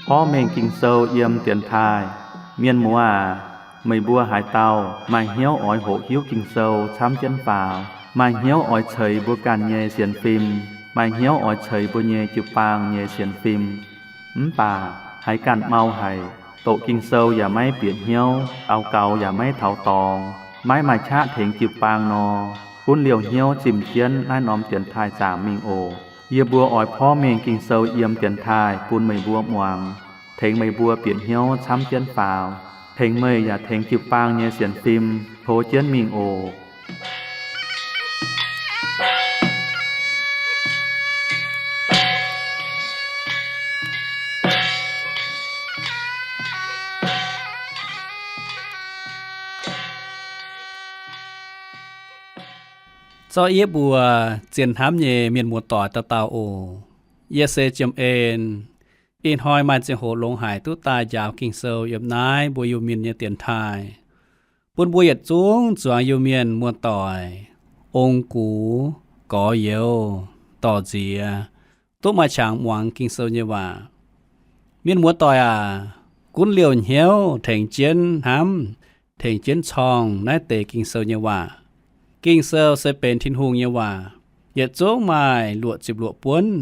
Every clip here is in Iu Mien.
Porv mengh Ging-Sou yiem dienx taaih. Mienh muoz aac, meih mbuo haaix dauh maaih hnyouv oix hoqc hiuv Ging-Sou camv jienv faaux, maaih hnyouv oix ceix mbuo ganh nyei sienx fim, maaih hnyouv oix ceix mbuo nyei jiu-baang nyei sienx fim, mv baac haiz ganh mau haic, doqc Ging-Sou yaac maiv bieqc hnyouv, daux gaux yaac maiv taux dorngx, maiv maaih qaqv tengx jiu-baang nor, gunv liouh hnyouv zimh jienv naaiv norm dienx taaih zaangc mingh oc. Yie mbuo oix porv mengh Ging-Sou yiem dienx taaih bun meih mbuo muangx, tengx meih mbuo bieqc hnyouv camv jienv faaux, tengx meih yaac tengx jiu-baang nyei sienx fim tov jienv mingh oc. Zorqv yie mbuo zien hnamv nyei mienh muoz-doic dauh dauh oc. Yie se Jiem En. Ih hnoi maaih ziangh hoc longx haic duqv daaih njaaux Ging-Sou yiem naaiv mbuo Iu-Mienh nyei dienx taaih, bun mbuo yietc zungv zuangx Iu-Mienh muoz-doic ong-gux, gorx-youz, dorh nziex, duqv maaih qangx muangx Ging-Sou nyei waac. Mienh muoz-doic aac, gunv liouh hnyouv tengx jienv hnamv, tengx jienv corng naaiv deix Ging-Sou nyei waac. Ging-Sou se benx Tin-Hungh nyei waac. Yietc zungv maaih luoqc ziepc luoqc buonv,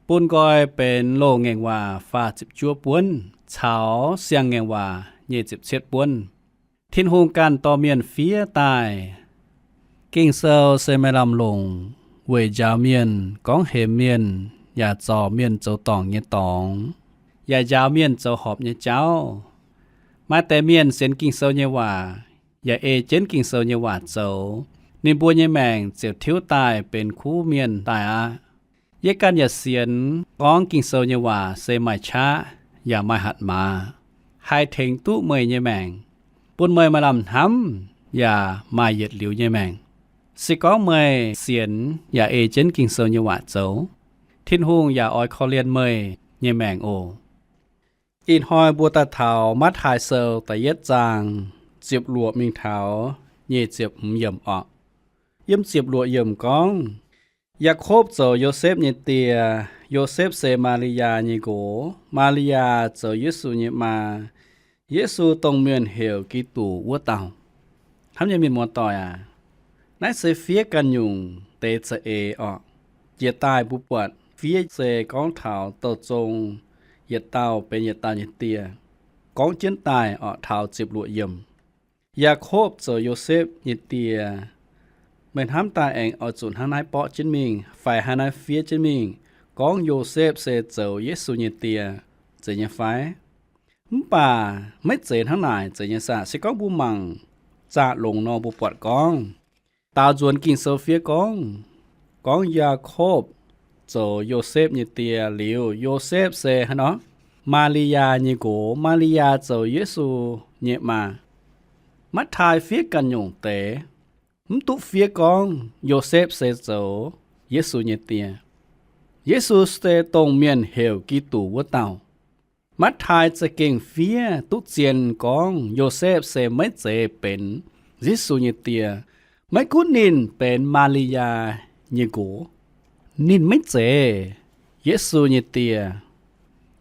bun nqoi benx loz-ngaengc waac faah ziepc juov buonv caux siang-ngaengc waac nyic ziepc cietv buonv. Tin-Hungh ganh dorh mienh fiev daaih. Ging-Sou se maaih lamh longc weic njaaux mienh, gorngv hemx mienh, yaac zorc mienh zoux dorngc nyei dorngx, yaac njaaux mienh zoux horpc nyei jauv. Maaih deix mienh sienx Ging-Sou nyei waac, yaac ei jienv Ging-Sou nyei waac zoux, ninh mbuo nyei maengc ziouc tiuv daaih benx kuv mienh daaih aqv. Yie ganh yaac sienx gorngv Ging-Sou nyei waac se maaih qaqv yaac maaih hatc maaz, haih tengx duqv meih nyei maengc, bun meih maaih lamh hnamv yaac maaih yietc liuz nyei maengc. Se gorngv meih sienx yaac ei jienv Ging-Sou nyei waac zoux, Tin-Hungh yaac oix korv-lienh meih nyei maengc oc. Ih hnoi mbuo daaih taux Matv^taai Sou da'yietv zaang ziepc luoqc mingh taux nyic ziepc hmz yiemc orqc. Yiem ziepc luoqc yiemc gorngv, Yaakopv zoux Yosepv nyei die, Yosepv se Maa^li^yaa nyei nqox, Maa^li^yaa zoux Yesu nyei maa, Yesu dongh mienh heuc Giduc wuov dauh. Hnamv nyei mienh muoz-doic aac, naaiv se fiev ganh nyungc deix za'eix orqc. Jiex daaih mbuo buatc fiev se gorngv taux douh zong yietc dauh benx yietc dauh nyei die. Gorngv jienv daaih orqc, taux ziepc luoqc yiemc, Yaakopv zoux Yosepv nyei die. Meih hnamv daaih aengx oix zuqc hnangv naaiv borqv jienv mingh fai hnangv naaiv fiev jienv mingh, gorngv Yosepv se zoux Yesu nyei die, zeiz nyei fai? Mv baac maiv zeiz hnangv naaic, zeiz nyei saah? Se gorngv mbuo mangc zaah longx nor, mbuo buatc gorngv daaux nzuonx Ging-Sou fiev gorngv, gorngv Yaakopv zoux Yosepv nyei die liuz, Yosepv se haaix nor? Maa^li^yaa nyei nqox. Maa^li^yaa zoux Yesu nyei maa. Matv^taai fiev ganh nyungc deix, mv duqv fiev gorngv Yosepv se zoux Yesu nyei die. Yesu se dongh mienh heuc Giduc wuov dauh. Matv^taai za'gengh fiev duqv zien gorngv Yosepv se maiv zeiz benx Yesu nyei die. Maiv gunv ninh benx Maa^li^yaa nyei nqox, ninh maiv zeiz Yesu nyei die.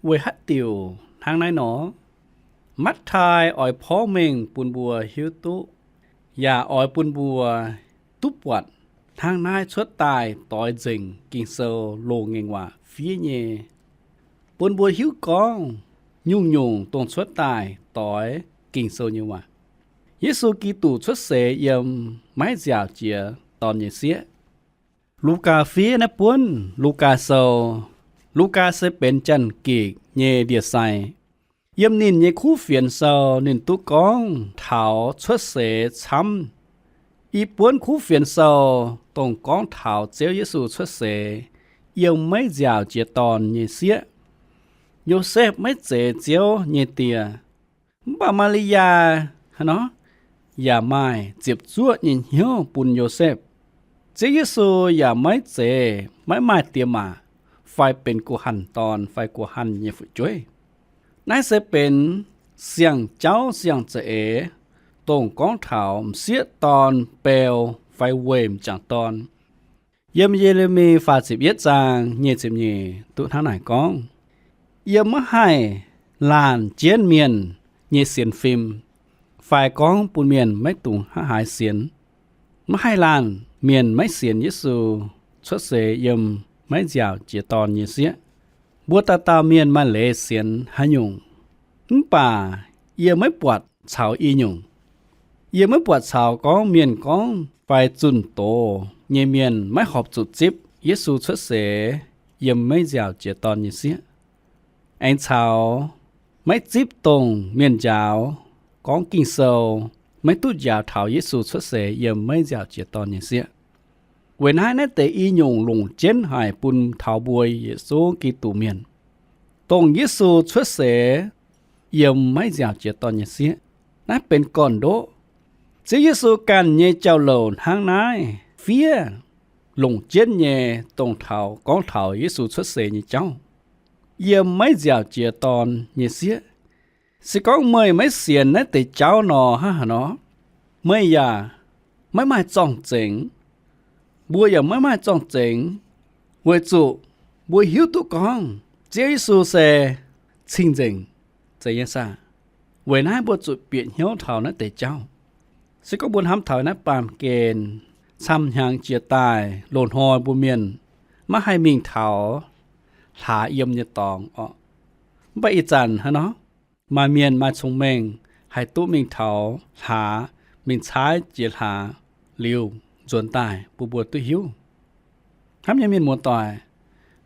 Weic haaix diuc hnangv naaiv nor? Matv^taai oix porv mengh bun mbuo hiuv duqv, yaac oix bun mbuo duqv buatc hnangv naaiv cuotv daaih doix nzengc Ging-Sou loz-ngaengc waac fiev nyei, bun mbuo hiuv gorngv nyungc-nyungc dongh cuotv daaih doix Ging-Sou nyei waac. Yesu Giduc cuotv seix yiem maiv nziaauc jiex dorn nyei sieqv. Lugaa fiev naaiv buonv Lugaa Sou. Lugaa se benx Janx-Gikc nyei ndie-sai. Yiem ninh nyei kuv fienx sou ninh duqv gorngv taux cuotv seix camv. I buonv kuv fienx sou dongh gorngv taux Ziouv Yesu cuotv seix yiem maiv nziaauc jiex dorn nyei sieqv. Yosepv maiv zeiz Ziouv nyei die. Mv baac Maa^li^yaa haaix nor yaac maaih ziepc zuoqv nyei hnyouv bun Yosepv. Ziouv Yesu yaac maiv zeiz maiv maaih diex maac fai benx guh hanh dorn fai guh hanh nyei fu'jueiv. Naaiv se benx siang-jauv siang-za'eix, dongh gorngv taux m'sieqv dorn beu fai weic m'jangc dorn Yiem Ye^le^mi faah ziepc yietv zaang nyei ziepc nyeic duqv hnangv naaic gorngv, Yiem maiv haih laanh jienv mienh nyei sienx fim, fai gorngv bun mienh maiv dungx hnangv haaix sienx. Maiv haih laanh mienh maiv sienx Yesu cuotv seix yiem maiv nziaauc jiex dorn nyei sieqv. Mbuo dauh dauh mienh maaih leiz sienx haaix nyungc, mv baac yie maiv buatc caux i nyungc. Yie maiv buatc caux gorngv mienh gorngv fai zunh doz nyei mienh maiv horpc zuqc zipv Yesu cuotv seix yiem maiv nziaauc jiex dorn nyei sieqv. Aengx caux maiv zipv dongh mienh njaaux gorngv Ging-Sou maiv duqv njaaux taux Yesu cuotv seix yiem maiv nziaauc jiex dorn nyei sieqv. Weic naaiv, naaiv deix i nyungc longc jienv haic bun taux mbuo Yesu Giduc mienh, dongh Yesu cuotv seix yiem maiv nziaauc jiex dorn nyei sieqv. Naaiv benx gorn-ndoqv. Ziouv Yesu ganh nyei jauv-louc hnangv naaiv fiev longc jienv nyei dongh taux gorngv taux Yesu cuotv seix nyei jauv yiem maiv nziaauc jiex dorn nyei sieqv. Se gorngv meih maiv sienx naaiv deix jauv nor, hnangv haaix nor meih yaac maiv maaih zorng-zengx. Mbuo yaac maiv maaih zorng-zengx, weic zuqc mbuo hiuv duqv gorngv Ziouv Yesu se cing-nzengc, zeiz nyei saah? Weic naaiv mbuo zuqc bieqc hnyouv taux naaiv deix jauv. Se gorngv mbuo hnamv taux naaiv baamh gen camv hnyangx jiex daaih loz-hnoi mbuo mienh maiv haih mingh taux hlaax yiem nyei dorngx orqc. Mv baac ih zanc hnangv nor, maaih mienh maaih cong-mengh haih duqv mingh taux hlaax, mingh caaiv jiex hlaax liuz nzuonx daaih bun mbuo duqv hiuv. Hnamv nyei mienh muoz-doic,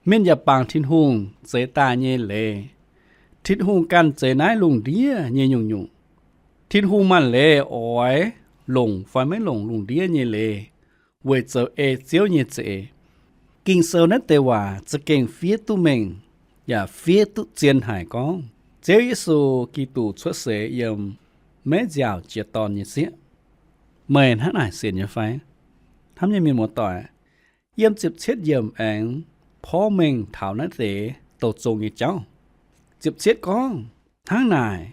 mienh yaac bangc Tin-Hungh zeix daaih nyei leiz. Tin-Hungh ganh zeix naaiv lungh ndiev nyei nyungc-nyungc. Tin-Hungh maaih leiz oix longc fai maiv longc lungh ndiev nyei leiz weic zoux ei Ziouv nyei za'eix. Ging-Sou naaiv deix waac za'gengh fiev duqv mengh yaac fiev duqv zien haic gorngv Ziouv Yesu Giduc cuotv seix yiem maiv nziaauc jiex dorn nyei sieqv. Meih hnangv naaic sienx nyei fai? Hnamv nyei mienh muoz-doic, yiem ziepc cietv yiemc aengx porv mengh taux naaiv deix douh zong nyei jauv. Ziepc cietv gorngv hnangv naaic,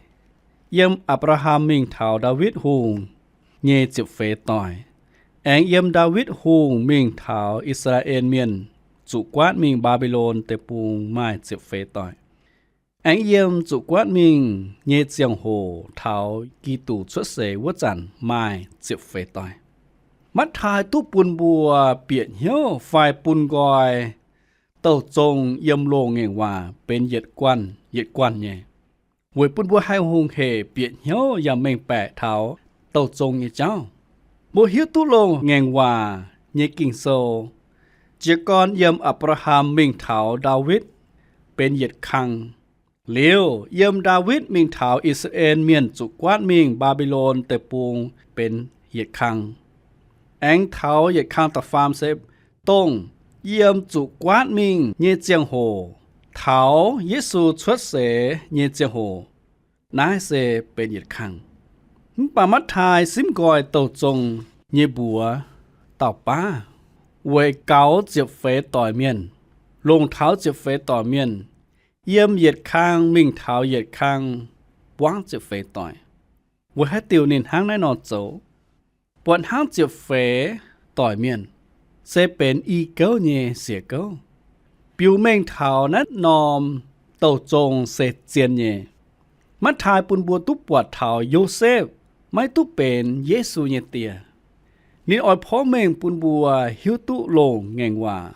yiem Apc^laa^ham mingh taux Ndaawitv Hungh nyei ziepc feix doic, aengx yiem Ndaawitv Hungh mingh taux I^saa^laa^en Mienh zuqc guaatv mingh Mbaa^mbi^lon Deic-Bung maaih ziepc feix doic, aengx yiem zuqc guaatv mingh nyei ziangh hoc taux Giduc cuotv seix wuov zanc maaih ziepc feix doic. Matv^taai duqv bun mbuo bieqc hnyouv fai bun nqoi douh zong yiem loz-ngaengc waac benx yietc guanh yietc guanh nyei, weic bun mbuo haih hungh hec bieqc hnyouv yaac mengh baeqc taux douh zong nyei jauv. Mbuo hiuv duqv loz-ngaengc waac nyei Ging-Sou, jiez gorn yiem Apc^laa^ham mingh taux Ndaawitv benx yietc kang, liuz yiem Ndaawitv mingh taux I^saa^laa^en Mienh zuqc guaatv mingh Mbaa^mbi^lon Deic-Bung benx yietc kang, aengx taux yietc kang da'faam se dongh yiem zuqc guaatv mingh nyei ziangh hoc taux Yesu cuotv seix nyei ziangh hoc, naaiv se benx yietc kang. Mv baac Matv^taai simv nqoi douh zong nyei mbuox dauh baav weic gaux ziepc feix doic mienh, longc taux ziepc feix doic mienh, yiem yietc kang mingh taux yietc kang buangv ziepc feix doic. Weic haaix diuc ninh hnangv naaiv nor zoux? Buatc hnangv ziepc feix doic mienh se benx i gouv nyei siec gouv. Biux mengh taux naaiv norm douh zong se zien nyei. Matv^taai bun mbuo duqv buatc taux Yosepv maiv duqv benx Yesu nyei die. Ninh oix porv mengh bun mbuo hiuv duqv loz-ngaengc waac,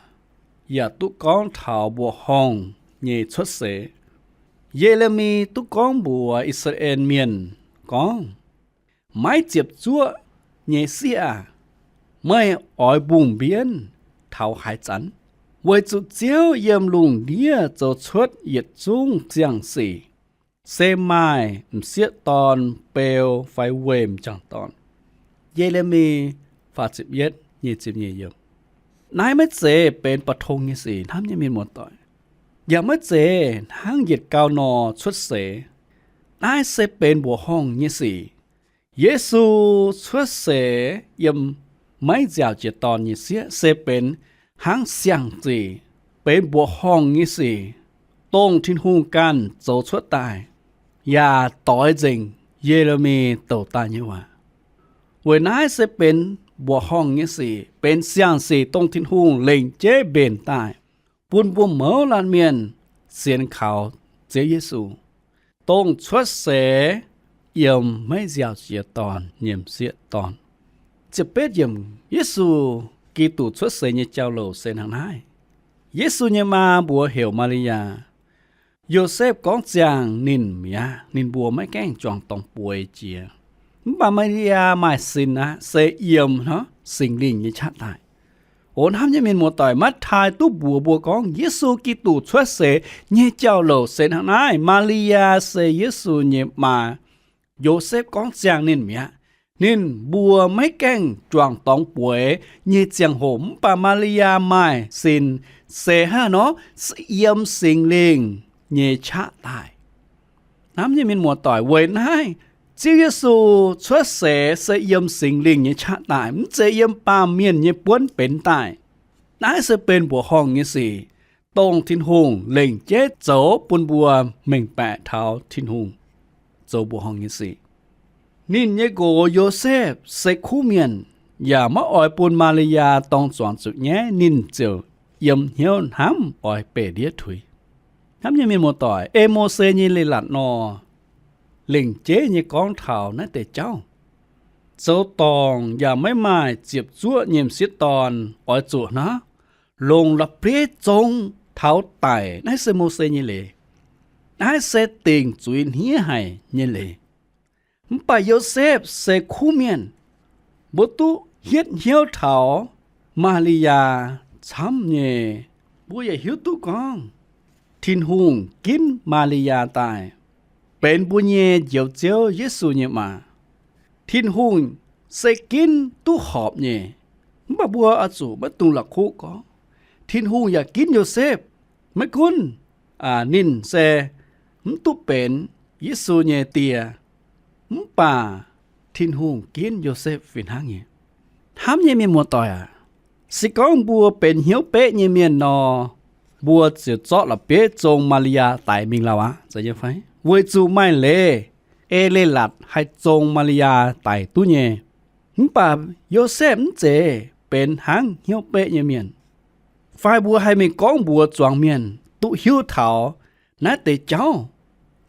yaac duqv gorngv taux mbuoqc horngh nyei cuotv seix. Ye^le^mi duqv gorngv mbuox I^saa^laa^en Mienh gorngv, Maiv ziepc zuoqv nyei sieqv aah! Meih oix mbungh mbienv taux haaix zanc? Weic zuqc Ziouv yiem lungh ndiev zoux cuotv yietc zungv ziangh sic, se maaih m'sieqv dorn beu fai weih m'jangc dorn. Ye^le^mi Naaiv maiv zeiz benx ba'tong nyei sic, hnamv nyei mienh muoz-doic, yaac maiv zeiz hnangv yietc gau nor cuotv seix. Naaiv se benx mbuoqc horngh nyei sic. Yesu cuotv seix yiem maiv nziaauc jiex dorn nyei sieqv se benx hnangv siang-zic, benx mbuoqc horngh nyei sic, dongh Tin-Hungh ganh zoux cuotv daaih, yaac doix nzengc Ye^le^mi douc daaih nyei waac. Weic naaiv se benx mbuoqc horngh nyei sic, benx siang-sic dongh Tin-Hungh lengc jeiv mbenc daaih, bun mbuo mouz laanh mienh sienx kaux Ziouv Yesu, dongh cuotv seix yiem maiv nziaaux jiex dorn, nyiemc sieqv dorn. Ziepc betv yiemc, Yesu Giduc cuotv seix nyei jauv-louc se hnangv naaiv. Yesu nyei maa mbuox heuc Maa^li^yaa. Yosepv gorngv ziangh ninh mi'aqv. Ninh mbuo maiv gaengh juangc dorngx bueix jiex. Mv baac Maa^li^yaa maaih sin aqv, se yiem hnangv Singx Lingh nyei qaqv daaih. O hnamv nyei mienh muoz-doic, Matv^taai duqv mbuox mbuo gorngv Yesu Giduc cuotv seix nyei jauv-louc se hnangv naaiv. Maa^li^yaa se Yesu nyei maa. Yosepv gorngv ziangh ninh mi'aqv. Ninh mbuo maiv gaengh juangc dorngx bueix nyei ziangh hoc, mv baac Maa^li^yaa maaih sin, se hnangv nor, se yiem Singx Lingh nyei qaqv daaih. Hnamv nyei mienh muoz-doic, weic naaiv Ziouv Yesu cuotv seix se yiem Singx Lingh nyei qaqv daaih, mv zeiz yiem baamh mienh nyei buonv benx daaih. Naaiv se benx mbuoqc horngh nyei sic, dongh Tin-Hungh lengc jeiv zoux bun mbuo mengh baeqc taux Tin-Hungh, zoux mbuoqc horngh nyei sic. Ninh nyei nqox Yosepv se kuv mienh, yaac maiv oix bun Maa^li^yaa dorng zuangx zuqc nyaiv. Ninh ziouc yiem hnyouv hnamv oix beih ndiev tuix. Hnamv nyei mienh muoz-doic, ei Mose nyei leiz-latc nor, lengc jeiv nyei gorngv taux naaiv deix jauv. Zoux dorngc yaac maiv maaih ziepc zuoqv nyiemc sieqv dorn oix zuqc hnangv, longc la'bieiv zong taux daic. Naaiv se Mose nyei leiz. Naaiv se dingc zuiz hniev haic nyei leiz. Mv baac Yosepv se kuv mienh. Mbuo duqv hietv hnyouv taux Maa^li^yaa camv nyei. Mbuo yaac hiuv duqv gorngv Tin-Hungh ginv Maa^li^yaa daaih benx mbuo nyei Njoux Ziouv, Yesu nyei maa. Tin-Hungh se ginv duqv horpc nyei. Mv baac mbuo oix zuqc maiv dungx la'kuqv gorngv Tin-Hungh yaac ginv Yosepv. Maiv gunv ninh se mv duqv benx Yesu nyei die, mv baac Tin-Hungh ginv Yosepv fih hnangv nyei. Hnamv nyei mienh muoz-doic aac, se gorngv mbuo benx hnyouv beqv nyei mienh nor, mbuo ziouc zorqv la'bieiv zong Maa^li^yaa daic mingh lauh aqv, weic zuqc maaih leiz ei leiz-latc haih zong Maa^li^yaa daic duqv nyei. Mv baac Yosepv mv zeiz benx hnangv hnyouv beqv nyei mienh. Fai mbuo haih mingh gorngv mbuox zuangx mienh duqv hiuv taux naaiv deix jauv.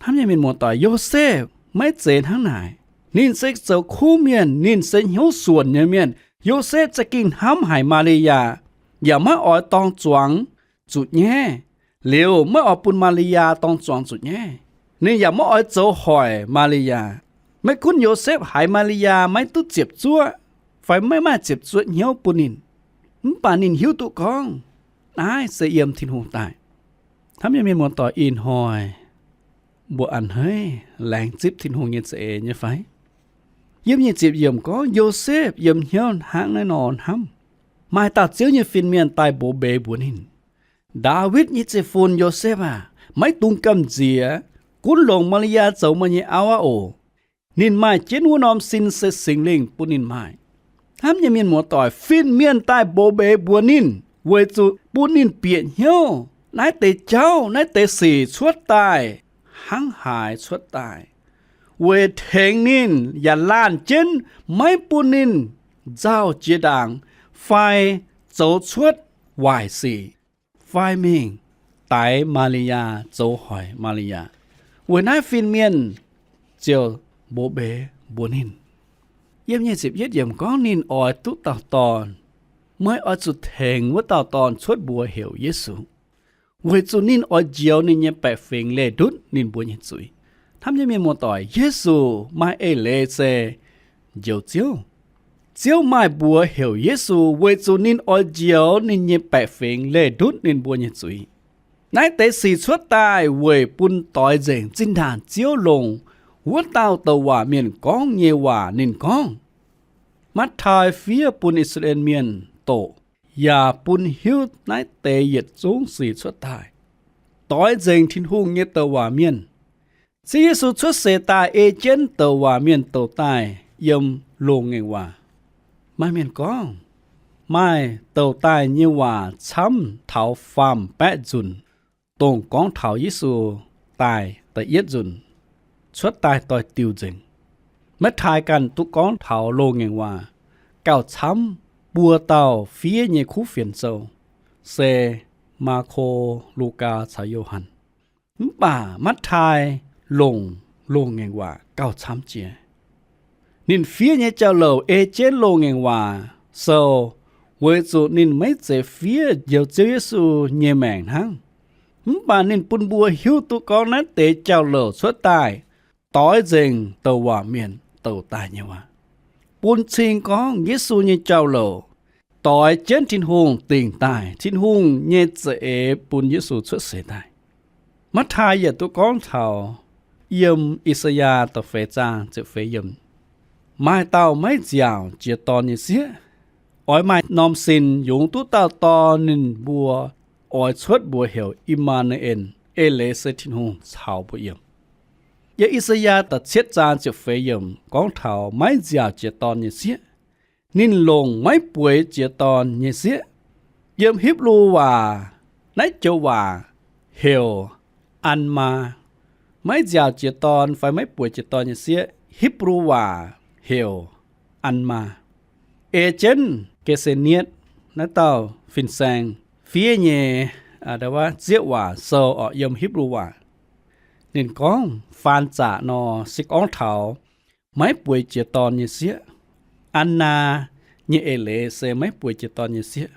Hnamv nyei mienh muoz-doic, Yosepv maiv zeiz hnangv naaic. Ninh se zoux kuv mienh, ninh se hnyouv suonc nyei mienh. Yosepv za'gengh hnamv haic Maa^li^yaa, yaac maiv oix dorng zuangx zuqc nyaiv. Liuz maiv oix bun Maa^li^yaa dorng zuangx zuqc nyaiv. Ninh yaac maiv oix zoux hoic Maa^li^yaa. Maiv gunv Yosepv haiz Maa^li^yaa maiv duqv ziepc zuoqv fai maiv maaih ziepc zuoqv hnyouv bun ninh, mv baac ninh hiuv duqv gorngv naaiv se yiem Tin-Hungh daaih. Hnamv nyei mienh muoz-doic, ih hnoi mbuo a'hneiv laengz zipv Tin-Hungh nyei za'eix nyei fai? Yiem nyic ziepc yiemc gorngv Yosepv yiem hnyouv hnangv naaiv nor hnamv. Maaih dauh Ziouv nyei fin-mienh daaih mbeix mbuox ninh. Ndaawitv nyei zeiv-fun Yosepv aah! Maiv dungx gamh nziex. Gunv longc Maa^li^yaa zoux meih nyei auv aqv oc. Ninh maaih jienv wuov norm sin se Singx Lingh bun ninh maaih. Hnamv nyei mienh muoz-doic, fin-mienh daaih mbeix mbuox ninh weic zuqc bun ninh bieqc hnyouv naaiv deix jauv, naaiv deix sic cuotv daaih hnangv haaix cuotv daaih, weic tengx ninh yaac laanh jienv maiv bun ninh nzauh jiex ndaangc fai zoux cuotv waaic sic, fai mingh daix Maa^li^yaa, zoux hoic Maa^li^yaa. Weic naaiv fin-mienh ziouc mbeix mbuox ninh. Yiem nyic ziepc yietv yiemc gorngv ninh oix duqv dauh dorn. Meih oix zuqc tengx wuov dauh dorn cuotv mbuox heuc Yesu, weic zuqc ninh oix njoux ninh nyei baeqc fingx leih ndutv ninh mbuo nyei zuiz. Hnamv nyei mienh muoz-doic, Yesu maaih eix leiz se Njoux Ziouv. Ziouv maaih mbuox heuc Yesu weic zuqc ninh oix njoux ninh nyei baeqc fingx leih ndutv ninh mbuo nyei zuiz. Naaiv deix sic cuotv daaih weic bun doix nzengc zinh ndaangc Ziouv longc wuov dauh douc waac mienh gorngv nyei waac. Ninh gorngv, Matv^taai fiev bun I^saa^laa^en Mienh doqc, yaac bun hiuv naaiv deix yietc zungv sic cuotv daaih. Doix nzengc Tin-Hungh nyei douc waac mienh. Ziouv Yesu cuotv seix daaih ei jienv douc waac mienh douc daaih yiem loz-ngaengc waac. Maaih mienh gorngv, maaih douc daaih nyei waac camv taux faam baeqv nzunc, dongh gorngv taux Yesu daaih da'yietv nzunc cuotv daaih doix-diuh nzengc. Matv^taai ganh duqv gorngv taux loz-ngaengc waac gauh camv buo dauh fiev nyei kuv fienx sou, se Maako, Lugaa caux Yo^han. Mv baac Matv^tai longc loz-ngaengc waac gauh camv jiex. Ninh fiev nyei jauv-louc ei jienv loz-ngaengc waac sou, weic zuqc ninh maiv zeiz fiev njoux Ziouv Yesu nyei maengc hnangv. Mv baac ninh bun mbuo hiuv duqv gorngv naaiv deix jauv-louc cuotv daaih doix nzengc douc waac mienh douc daaih nyei waac, bun cing gorngv Yesu nyei jauv-louc doix jienv Tin-Hungh dingc daaih, Tin-Hungh nyei za'eix bun Yesu cuotv seix daaih. Matv^tai yaac duqv gorngv taux yiem I^saa^yaa da'feix zaang ziepc feix yiemc, maaih dauh maiv nziaauc jiex dorn nyei sieqv, oix maaih norm sin yungz duqv dauh dorn ninh mbuo oix cuotv mbuox heuc I^maa^nu^en, eix leiz se Tin-Hungh caux mbuo yiem. Yiem I^saa^yaa da'cietv zaang ziepc feix yiemc gorngv taux maiv nziaauc jiex dorn nyei sieqv, ninh longc maiv bueix jiex dorn nyei sieqv. Yiem Hipv^lu waac, naaiv joux waac heuc Almaa. Maiv nziaauc jiex dorn fai maiv bueix jiex dorn nyei sieqv, Hipv^lu waac heuc Almaa. Ei jienv Ge^se^nietv naaiv dauh fin-saeng fiev nyei, aa, zieqv waac sou oc, yiem Hipv^lu waac. Ninh gorngv faan zaqc nor se gorngv taux maiv bueix jiex dorn nyei sieqv. Almaa nyei eix leiz se maiv bueix jiex dorn nyei sieqv.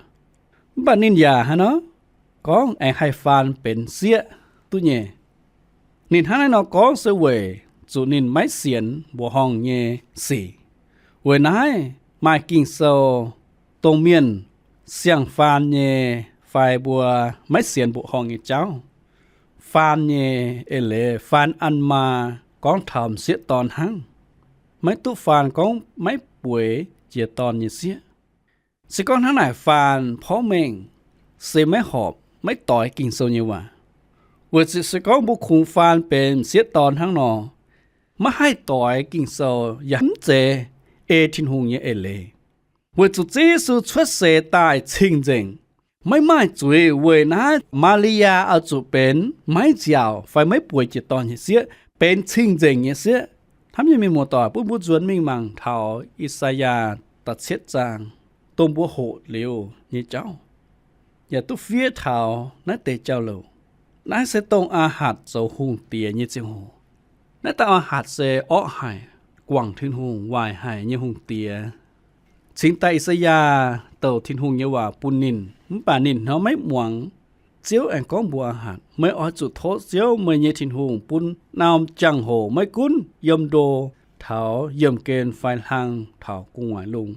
Mv baac ninh yaac hnangv nor gorngv aengx haih faan benx sieqv duqv nyei. Ninh hnangv naaiv nor gorngv se weic zuqc ninh maiv sienx mbuoqc horngh nyei sic. Weic naaiv maaih Ging-Sou dongh mienh siang-faan nyei fai mbuo maiv sienx mbuoqc horngh nyei jauv, faan nyei eix leiz faan Almaa gorngv taux m'sieqv dorn hnangv, maiv duqv faan gorngv maiv bueix jiex dorn nyei sieqv. Se gorngv hnangv naaic faan porv mengh se maiv horpc, maiv doix Ging-Sou nyei waac. Weic zuqc se gorngv mbuo kungx faan benx m'sieqv dorn hnangv nor, maiv haih doix Ging-Sou yaac mv zeiz ei Tin-Hungh nyei eix leiz. Weic zuqc Ziouv Yesu cuotv seix daaih cing-nzengc, maiv maaih zuiz. Weic naaiv Maa^li^yaa oix zuqc benx maiv nziaauc fai maiv bueix jiex dorn nyei sieqv, benx cing-nzengc nyei sieqv. Hnamv nyei mienh muoz-doic, bun mbuo nzuonx mingh mangc taux I^saa^yaa da'cietv zaang, dongh mbuo hoqc liuz nyei jauv, yaac duqv fiev taux naaiv deix jauv-louc. Naaiv se dongh Aa^hatc zoux hungh diex nyei ziangh hoc. Naaiv dauh Aa^hatc se orqv haic, guangc Tin-Hungh, waaic haic nyei hungh diex. Cingx daaih I^saa^yaa douc Tin-Hungh nyei waac bun ninh, mv baac ninh hnamv maiv muangx. Ziouv aengx gorngv mbuox Aa^hatc, meih oix zuqc tov Ziouv, meih nyei Tin-Hungh, bun norm jangx-hoc, maiv gunv yiem ndo taux yiemh gen fai hlang taux gu'nguaaic lungh.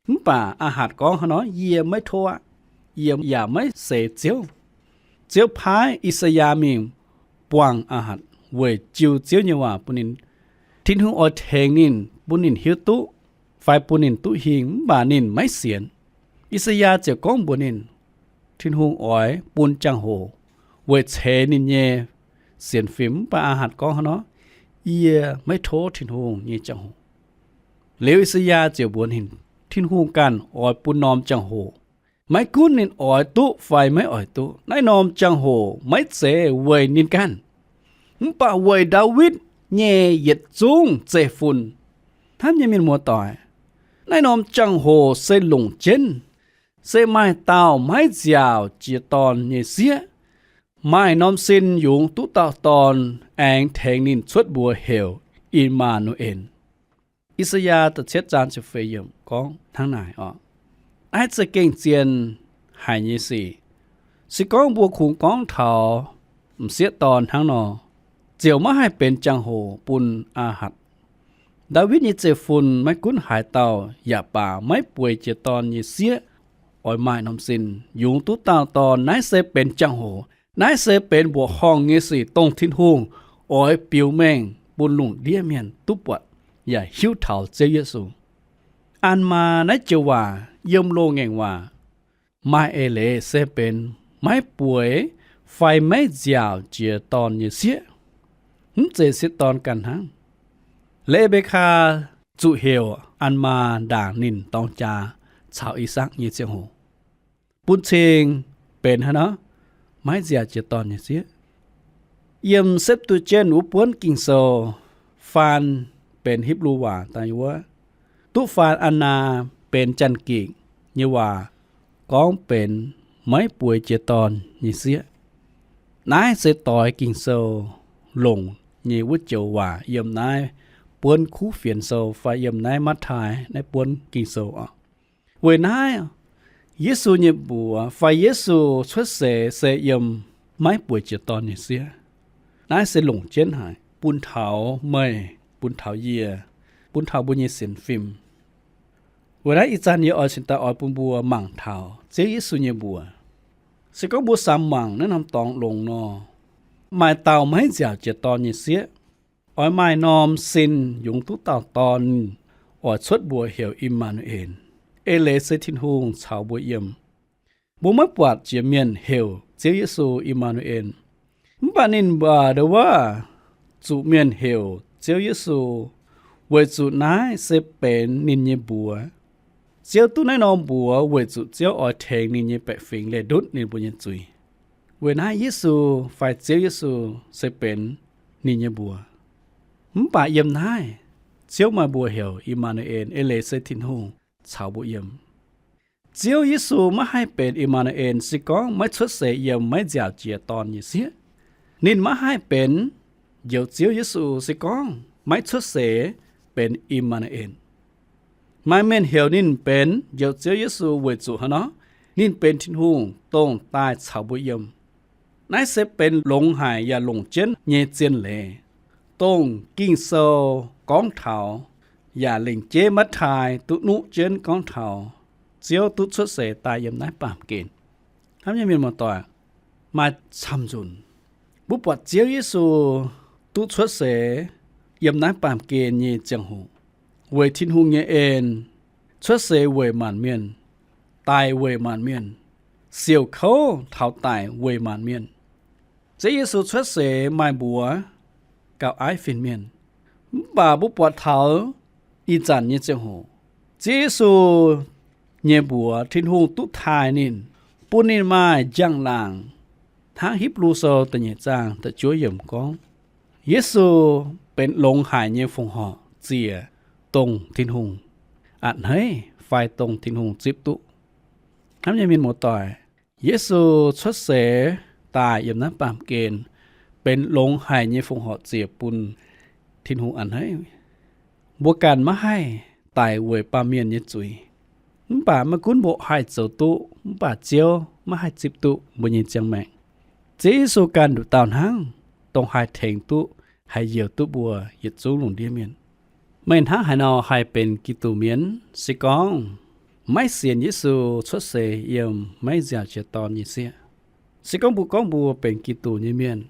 Mv baac Aa^hatc gorngv hnangv nor, yie maiv tov aqv. Yie yaac maiv seix Ziouv. Ziouv paaiv I^saa^yaa mingh buangh Aa^hatc weic jiu Ziouv nyei waac bun ninh. Tin-Hungh oix tengx ninh, bun ninh hiuv duqv, fai bun ninh duqv hingh, mv baac ninh maiv sienx. I^saa^yaa ziouc gorngv mbuox ninh, Tin-Hungh oix bun jangx-hoc weic ceix ninh nyei sienx fim. Mv baac Aa^hatc gorngv hnangv nor, yie maiv tov Tin-Hungh nyei jangx-hoc. Liuz I^saa^yaa ziouc mbuox ninh, Tin-Hungh ganh oix bun norm jangx-hoc. Maiv gunv ninh oix duqv fai maiv oix duqv, naaiv norm jangx-hoc maiv zeiz weic ninh ganh, mv baac weic Ndaawitv nyei yietc zungv zeiv-fun. Hnamv nyei mienh muoz-doic, naaiv norm jangx-hoc se longc jienv, se maaih dauh maiv nziaauc jiex dorn nyei sieqv, maaih norm sin yungz duqv dauh dorn, aengx tengx ninh cuotv mbuox heuc I^maa^nu^en. I^saa^yaa da'cietv zaang ziepc feix yiemc gorngv hnangv naaic oc. Naaiv za'gengh zien haic nyei sic. Se gorngv mbuo kungx gorngv taux m'sieqv dorn hnangv nor, ziouc maiv haih benx jangx-hoc bun Aa^hatc. Ndaawitv nyei zeiv-fun maiv gunv haaix dauh yaac baac maiv bueix jiex dorn nyei sieqv oix maaih norm sin yungz duqv dauh dorn. Naaiv se benx jangx-hoc. Naaiv se benx mbuoqc horngh nyei sic, dongh Tin-Hungh oix biux mengh bun lungh ndiev mienh duqv buatc yaac hiuv taux Ziouv Yesu. Aa^maa naaiv joux waac yiem loz-ngaengc waac maaih eix leiz se benx maiv bueix fai maiv nziaauc jiex dorn nyei sieqv. Mv zeiz sieqv dorn ganh hnangv. Le^mbe^kaa zuqc heuc Aa^maa ndaangc ninh dorng jaax caux I^sakc nyei ziangh hoc, bun cing benx hnangv nor maiv nziaauc jiex dorn nyei sieqv. Yiem Septuagint wuov buonv Ging-Sou, faan benx Hipv^lu waac daaih wuov, duqv faan Aa^naa benx Janx-Gikc nyei waac gorngv benx maiv bueix jiex dorn nyei sieqv. Naaiv se doix Ging-Sou longc nyei wuov joux waac yiem naaiv buonv kuv fienx sou fai yiem naaiv Matv^taai naaiv buonv Ging-Sou oc. Weic naaiv, Yesu nyei mbuox fai Yesu cuotv seix se yiem maiv bueix jiex dorn nyei sieqv. Naaiv se longc jienv haic bun taux meih, bun taux yie, bun taux mbuo nyei sienx fim. Weic naaiv ih zanc yie oix cingx daaih oix bun mbuo mangc taux Ziouv Yesu nyei mbuox. Se gorngv mbuo samx mangc naaiv norm dorngx longx nor, maaih dauh maiv nziaauc jiex dorn nyei sieqv, oix maaih norm sin yungz duqv dauh dorn, oix cuotv mbuox heuc I^maa^nu^en, eix leiz se Tin-Hungh caux mbuo yiem. Mbuo maiv buatc jiex mienh heuc Ziouv Yesu I^maa^nu^en. Mv baac ninh mbuox ndau wuov, zuqc mienh heuc Ziouv Yesu, weic zuqc naaiv se benx ninh nyei mbuox. Ziouv duqv naaiv norm mbuox weic zuqc Ziouv oix tengx ninh nyei baeqc fingx leih ndutv ninh mbuo nyei zuiz. Weic naaiv Yesu fai Ziouv Yesu se benx ninh nyei mbuox. Mv baac yiem naaiv, Ziouv maaih mbuox heuc I^maa^nu^en, eix leiz se Tin-Hungh caux mbuo yiem. Ziouv Yesu maiv haih benx I^maa^nu^en se gorngv maiv cuotv seix yiem maiv nziaauc jiex dorn nyei sieqv. Ninh maiv haih benx Njoux Ziouv Yesu se gorngv maiv cuotv seix benx I^maa^nu^en. Maaih mienh heuc ninh benx Njoux Ziouv Yesu weic zuqc haaix nor? Ninh benx Tin-Hungh dongh daaih caux mbuo yiem. Naaiv se benx longx haic yaac longc jienv nyei zien leiz, dongh Ging-Sou gorngv taux, yaac lengc jeiv Matv^taai duqv nuqv jienv gorngv taux Ziouv duqv cuotv seix daaih yiem naaiv baamh gen. Hnamv nyei mienh muoz-doic, maaih camv nzunc mbuo buatc Ziouv Yesu duqv cuotv seix yiem naaiv baamh gen nyei ziangh hoc, weic Tin-Hungh nyei en, cuotv seix weic maanc mienh, daic weic maanc mienh, siouc kouv taux daic weic maanc mienh. Ziouv Yesu cuotv seix maaih mbuox gauh aiv fin-mienh. Mv baac mbuo buatc taux ih zanc nyei ziangh hoc, Ziouv Yesu nyei mbuox Tin-Hungh duqv taaih ninh, bun ninh maaih njang-laangc, hnangv Hipv^lu Sou da'nyeic zaang da'juov yiemc gorngv, Yesu benx longx haic nyei fongc horc ziec dongh Tin-Hungh a'hneiv fai dongh Tin-Hungh zipv duqv. Hnamv nyei mienh muoz-doic, Yesu cuotv seix daaih yiem naaiv baamh gen benx longx haic nyei fongc horc ziec bun Tin-Hungh a'hneiv. Mbuo ganh maiv haih daic weic baamh mienh nyei zuiz. Mv baac maiv gunv mbuo haih zoux duqv, mv baac Ziouv maiv haih zipv duqv mbuo nyei ziangh maengc. Ziouv Yesu ganh nduqc dauh hnangv, dongh haih tengx duqv, haih njoux duqv mbuo yietc zungv lungh ndiev mienh. Meih hnangv haaix nor haih benx Giduc mienh? Se gorngv maiv sienx Yesu cuotv seix yiem maiv nziaauc jiex dorn nyei sieqv. Se gorngv mbuo gorngv mbuo benx Giduc nyei mienh,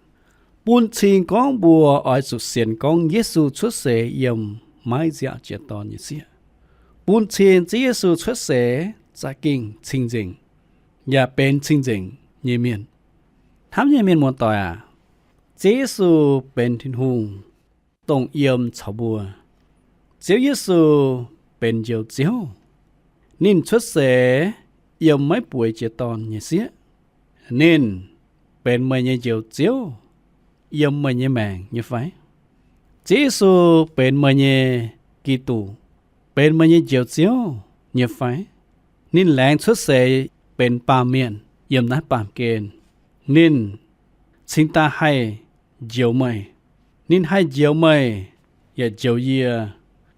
bun cing gorngv mbuo oix zuqc sienx gorngv Yesu cuotv seix yiem maiv nziaauc jiex dorn nyei sieqv. Bun cing Ziouv Yesu cuotv seix za'gengh cing-nzengc, yaac benx cing-nzengc nyei mienh. Hnamv nyei mienh muoz-doic aac, Ziouv Yesu benx Tin-Hungh, dongh yiem caux mbuo. Ziouv Yesu benx Njoux Ziouv. Ninh cuotv seix yiem maiv bueix jiex dorn nyei sieqv. Ninh benx meih nyei Njoux Ziouv yiem meih nyei maengc nyei fai? Ziouv Yesu benx meih nyei Giduc, benx meih nyei Njoux Ziouv nyei fai? Ninh laengz cuotv seix benx baamh mienh yiem naaiv baamh gen. Ninh cingx daaih haih njoux meih. Ninh haih njoux meih, yaac njoux yie,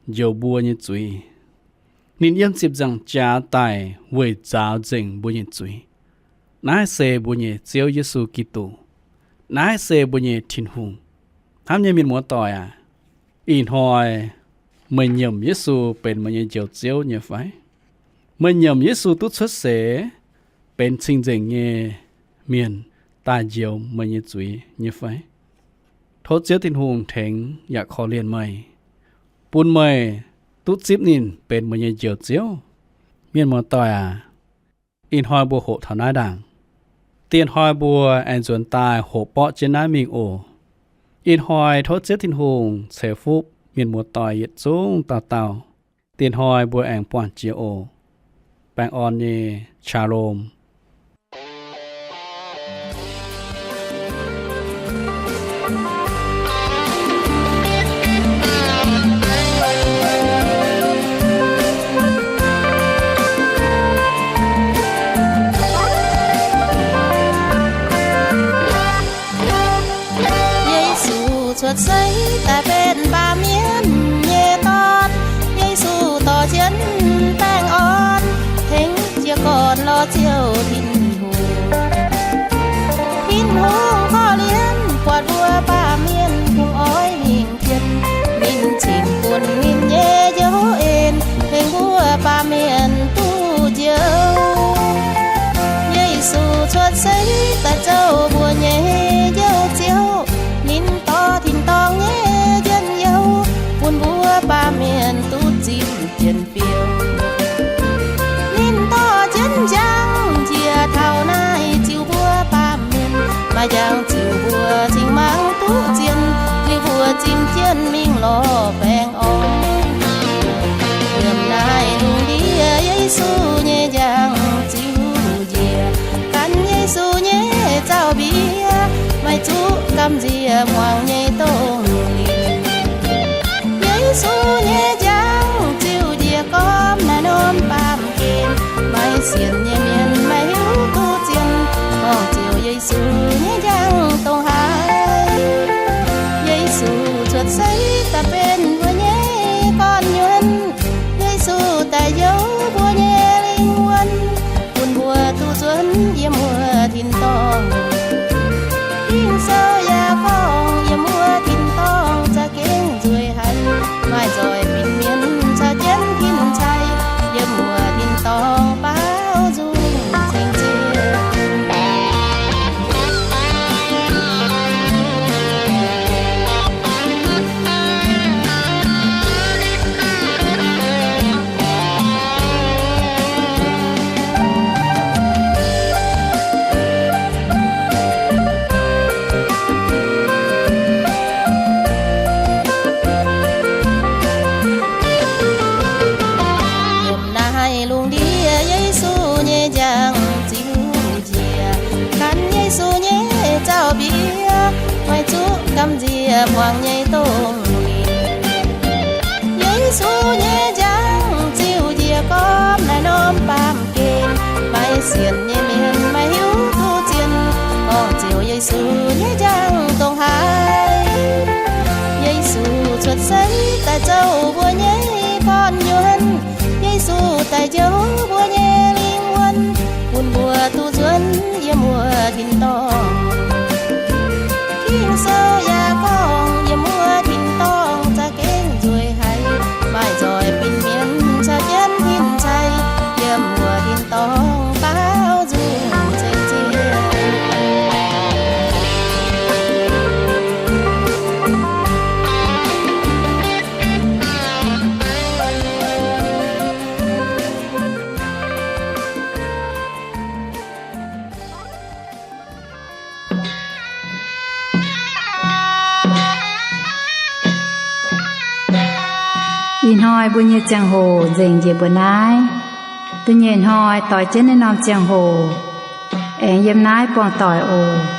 njoux mbuo nyei zuiz. Ninh yiem ziepc nzaangc jaax daic weic nzaaux nzengc mbuo nyei zuiz. Naaiv se mbuo nyei Ziouv Yesu Giduc. Naaiv se mbuo nyei Tin-Hungh. Hnamv nyei mienh muoz-doic aac, ih hnoi meih nyiemc Yesu benx meih nyei Njoux Ziouv nyei fai? Meih nyiemc Yesu duqv cuotv seix benx cing-nzengc nyei mienh daaih njoux meih nyei zuiz nyei fai? Tov Ziouv Tin-Hungh tengx yaac korv-lienh meih, bun meih duqv zipv ninh benx meih nyei Njoux Ziouv. Mienh muoz-doic aac, ih hnoi mbuo hoqc taux naaiv ndaangc. Dieh hnoi mbuo aengx nzuonx daaih hoqc borqv jienv naaiv mingh oc. Ih hnoi tov Ziouv Tin-Hungh ceix fuqv mienh muoz-doic yietc zungv dauh dauh. Dieh hnoi mbuo aengx buangh jiex oc. Baengh orn nyei, Shalom. Cuotv seix daaih benx baamh mienh nyei dorn, Yesu dorh jienv baengh orn, tengx jiez gorn lorz Ziouv Tin-Hungh. Tin-Hungh korv-lienh buatc mbuo baamh mienh kungx oix mingh jienv, ninh cingx bun ninh nyei njoux en tengx mbuo baamh mienh duqv njoux. Yesu cuotv seix daaih zoux mbuo nyei Njoux Ziouv, ninh dorh tin-dorngh nyei njien-youh bun mbuo baamh mienh duqv zipv jien fiouv. Ninh dorh jienv njang njiec taux naaiv ziux mbuo baamh mienh, maaih njang ziux mbuo cingx mangc duqv zien, ziux mbuo zinh jienv mingh lorz baengh orn. Yiem naaiv lungh ndiev Yesu nyei njang ziux njiec, gan Yesu nyei zaux-mbiev maiv zuqc gamh nziex hmuangx nyei dongh lingc. Yesu nyei njang ziux njiec gormx naaiv norm baamh gen, maaih sienx nyei mienh maiv hiuv duqv zien, gorngv ziouc Yesu nyei njang dongh haaix. Yesu cuotv seix daaih benx mbuo nyei gorn-nyuonh. Yesu daaih njoux mbuo nyei lingh wuonh, bun mbuo duqv nzuonx yiem wuov tin-dorngh. Ging-Sou yaac gorngv yiem wuov tin-dorngh za'gengh nzueic haic, maaih nzoih fin-mienh caux jienv fin-cai, yiem wuov tin-dorngh baaux nzung ceng-ceqv. Yiem naaiv lungh ndiev Yesu nyei njang ziux njiec, gan Yesu nyei zaux-mbiev maiv zuqc gamh nziex hmuangx nyei dongh lingc. Yesu nyei njang ziux njiec gormx naaiv norm baamh gen, maaih sienx nyei mienh maiv hiuv duqv zien, gorngv ziouc Yesu nyei njang dongh haaix. Yesu cuotv seix daaih zoux mbuo nyei gorn-nyuonh. Yesu daaih njoux mbuo nyei lingh wuonh, bun mbuo duqv nzuonx yiem wuov tin-dorngh. Ging-Sou yaac gorngv yiem wuov tin-dorngh za'gengh nzueic haic, maaih nzoih fin-mienh caux jienv fin-cai, yiem wuov tin-dorngh baaux nzung ceng-ceqv. Ih hnoi mbuo nyei ziangh hoc nzengc njiec mbuo naaiv. Da'nyeic hnoi doix jienv naaiv norm ziangh hoc aengx yiem naaiv buangh doic oc.